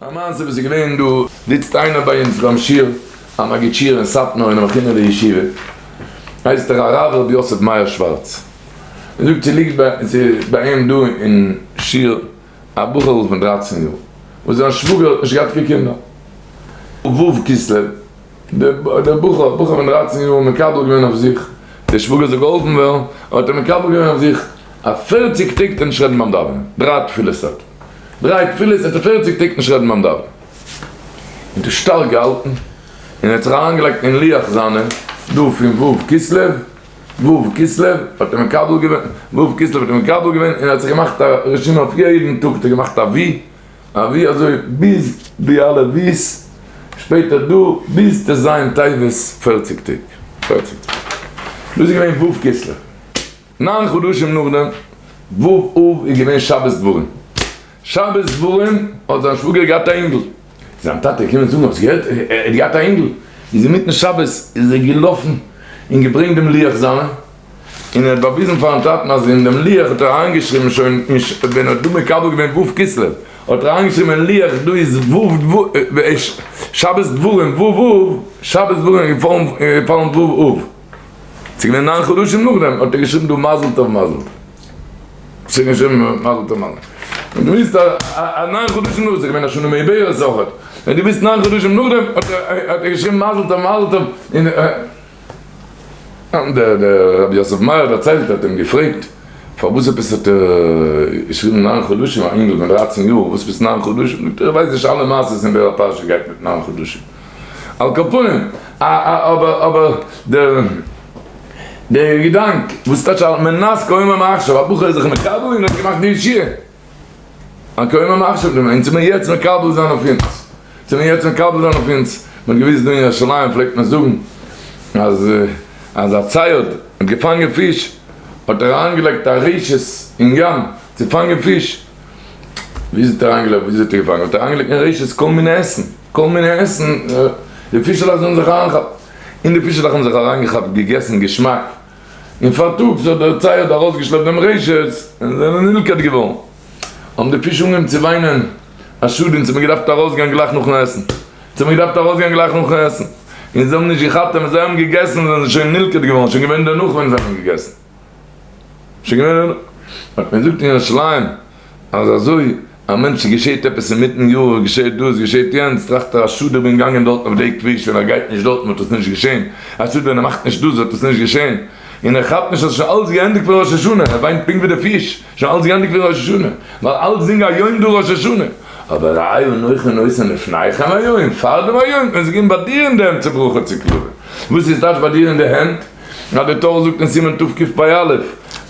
א מעשה וואס איז געווען דא, זיצט איינער ביי אונז ביים שיעור, א מגיד שיעור אין סאטמאר אינעם מכינה לישיבה, הייסט ער הרב ר' יוסף מאיר שווארץ, ער זאגט ס'ליגט ביי אים דא אין שיעור א בחור'ל פון דרייצן יאר, וואס זיין שוואגער האט נישט געהאט קיין קינדער, ו' כסלו, דער בחור, א בחור פון דרייצן יאר, מקבל געווען אויף זיך, דער שוואגער זאל געהאלפן ווערן, האט ער מקבל געווען אויף זיך אז פערציג טעג וועט ער נישט רעדן ביים דאווענען, דריי תפילות האט ער. דריי תפילות האט ער פערציג טעג נישט רעדן ביים דאווענען, און דאס שטארק געהאלטן, און ער האט זיך אריינגעלייגט אין לוח זיינע דא פון ו' כסלו, ו' כסלו האט ער מקבל געווען, ו' כסלו האט ער מקבל געווען, און ער האט זיך געמאכט א רשימה אויף יעדן טאג האט ער געמאכט א ו', א ו' אזוי ביז די אלע ו'ס, שפעטער דא ביז ט"ז טבת פערציג טעג, פערציג טעג, דאס איז געווען ו' כסלו. ניין חדשים נאכדעם, ו' אב איז געווען שבת דברים. שבת דברים האט זיין שוואגער געהאט א אינגל. איז זיין טאטע געקומען זאגן, האסט געהערט ער האט געהאט א אינגל? איז אינמיטן שבת איז ער געלאפן און געברענגט דעם לוח זיינע, און ער האט באוויזן פארן טאטן אז אין דעם לוח האט ער אריינגעשריבן שוין ווען ער האט דא מקבל געווען ו' כסלו, האט ער אריינגעשריבן אין לוח דא איז ו' שבת דברים ו' אב, שבת דברים איז געפאלן ו' אב. ס'איז געווען ניין חדשים נאכדעם האט ער געשריבן דא מזל טוב מזל טוב. ס'איז געשריבן מזל טוב מזל און דו ווילסט א ניין חדשים נאך, ס'איז געווען א שנה מעוברת אויכעט, און דו ווילסט ניין חדשים נאכדעם האט ער געשריבן מזל טוב מזל טוב, און דער רבי יוסף מאיר דערציילט ער האט אים געפרעגט פארוואס עפעס האט ער געשריבן ניין חדשים, א אינגל פון דרייצן יאר וואס עפעס ניין חדשים, זאגט ער איך ווייס נישט אלע מעשות אין דער פרשה גייט מיט ניין חדשים. על כל פנים, אבער אבער דער דער געדאנק וואס טייטש על מנת כאומר מעכשיו, א בחור איז זיך מקבל און האט געמאכט די ישועה, א כאומר מעכשיו, דעם אונז מיר יעצט מקבל זיין אויף אונז, צו מיר יעצט מקבל זיין אויף אונז, מען האט געוויסט דא אין ירושלים פלעגט מען זאגן אז אז א צייד האט געפאנגען פיש האט ער אריינגעלייגט א רשת אין ים צו פאנגען פיש, וויאזוי האט ער אריינגעלייגט וויאזוי האט ער געפאנגען האט ער אריינגעלייגט אין רשת כל מיני עסן. כל מיני עסן, די פישעלעך זאלן זיך אריינכאפן, און די פישעלעך האבן זיך אריינגעכאפט, געגעסן געשמאק, און פארטאגס האט דער צייד ארויסגעשלעפט דעם רשת, און זענען נלכד געווארן, האבן די פיש אנגעהויבן צו וויינען, א שאד אונז האט מען געדארפט ארויסגיין גלייך נאכן עסן, אונז האט מען געדארפט ארויסגיין גלייך נאכן עסן, און זיי האבן נישט געכאפט אז ווען זיי האבן געגעסן זענען זיי שוין נלכד געווארן, שוין געווען דערנאך ווען זיי האבן געגעסן. שוין געווען דערנאך. האט מען געזאגט אין ירושלים אז אזוי א מענטש ס'געשעהט עפעס אינמיטן יאר, געשעהט דאס געשעהט יענץ, טראכט ער א שאד איך בין געגאנגען דארטן אויף די כביש, ווען ער גייט נישט דארטן וואלט עס נישט געשעהן, א שאד ווען ער מאכט נישט דאס וואלט עס נישט געשעהן, און ער כאפט נישט אז שוין אלץ געענדיגט פון ראש השנה, ער וויינט פונקט ווי די פיש, שוין אלץ געענדיגט פון ראש השנה, ווייל אלצדינג היום דא ראש השנה, אבער ראה אנכי נותן לפניכם היום, פאר דעם היום, ווען ס'איז געווען ביי דיר אין די הענט צו ברכה צו קללה, וואס איז טייטש ביי דיר אין די הענט? אז די תורה זאגט אין סימן תקפ"א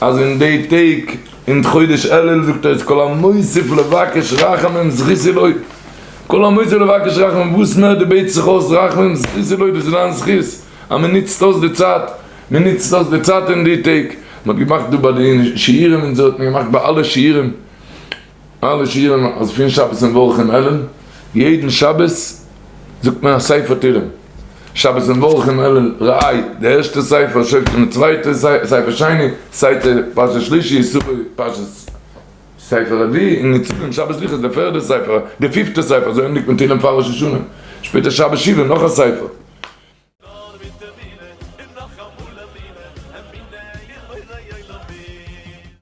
אז אין די טעג אין חודש אלול זאגט ער איז כל המוסיף לבקש רחמים זכות הוא לו, כל המוסיף לבקש רחמים וואס מער דו בעטסט זיך אויס רחמים זכות הוא לו דאס איז דיין זכות אז מען נוצט אויס די צייט, מען נוצט אויס די צייט אין די טעג, מען האט געמאכט דא ביי די שיעורים און אזוי האט מען געמאכט ביי אלע שיעורים, אלע שיעורים אז פון שבת מברכים אלול, יעדן שבת זאגט מען א ספר תהילים, שבת מברכים אלול ראה די ערשטע ספר, שופטים די צווייטע, ספר שני, ספר פרשת שלישי, ספר פרשת ספר רביעי, און ניצבים שבת סליחות די פערדע ספר, די פיפטע ספר, אזוי ענדיגט מען תהילים פאר ראש השנה, שפעטער שבת שובה נאך א ספר.